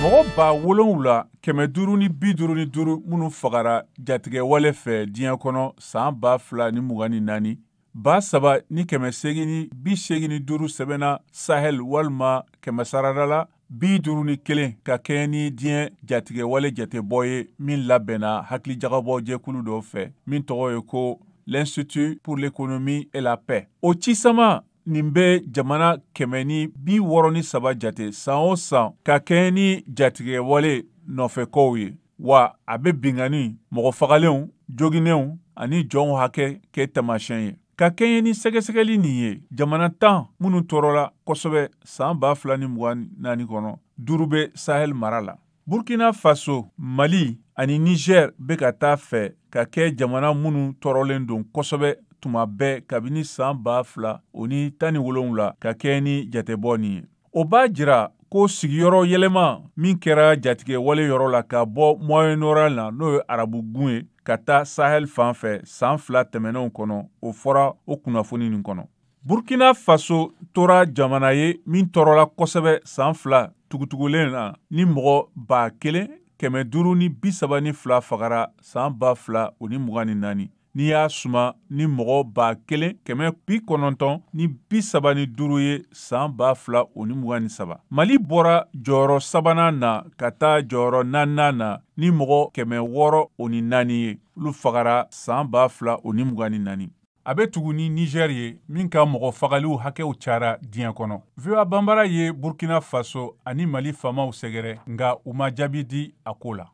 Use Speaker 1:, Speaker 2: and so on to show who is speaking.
Speaker 1: Mɔgɔ 7555 minnu fagara jatigɛwale fɛ diɲɛ kɔnɔ san 2024, 3885 sɛbɛnna Sahel walima kɛmɛsarada la 51, ka kɛɲɛ ni diɲɛ jatigɛwale jatebɔ ye min labɛnna hakilijagabɔ jɛkulu dɔ fɛ min tɔgɔ ye ko l'Institut pour l'économie et la paix. O cisama nin bɛ jamana 163 jate san o san ka kɛɲɛ ni jatigɛwale nɔfɛkow ye, wa a bɛ binkanni, mɔgɔ fagalenw, joginnenw ani jɔnw hakɛ kɛ taamasiyɛn ye. Ka kɛɲɛ ni sɛgɛsɛgɛli nin ye, jamana 10 minnu tɔɔrɔla kosɛbɛ san 2024 kɔnɔ, 5 bɛ Sahel mara la. Burkina Faso, Mali ani Niger bɛ ka taa fɛ ka kɛ jamana minnu tɔɔrɔlen don kosɛbɛ tuma bɛɛ kabini san 2017, ka kɛɲɛ ni jatebɔ nin ye. O b'a jira ko sigiyɔrɔ yɛlɛma min kɛra jatigɛwale yɔrɔ la ka bɔ Moyen-Orient la, n'o ye arabugun ye, ka taa Sahel fan fɛ san 2 tɛmɛnenw kɔnɔ, o fɔra o kunnafoni nin kɔnɔ. Burkina Faso tora jamana ye min tɔɔrɔla kosɛbɛ san 2 tugutugulen na, ni mɔgɔ 1532 fagara san 2024, n'i y'a suma ni mɔgɔ 1935 ye san 2023. Mali bɔra jɔyɔrɔ 3nan na ka taa jɔyɔrɔ 4nan na ni mɔgɔ 604 ye, olu fagara san 2024. A bɛ tugu ni Niger ye min ka mɔgɔ fagaliw hakɛw cayara diɲɛ kɔnɔ. VOA Banbara ye Burkina Faso ani Mali faamaw sɛgɛrɛ, nka u ma jaabi di a ko la.